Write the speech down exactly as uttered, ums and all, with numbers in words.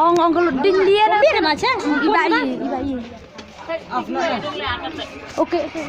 Ong ong ka lut ding lian. Biar ma cha. Iba i, iba i. Okay, okay.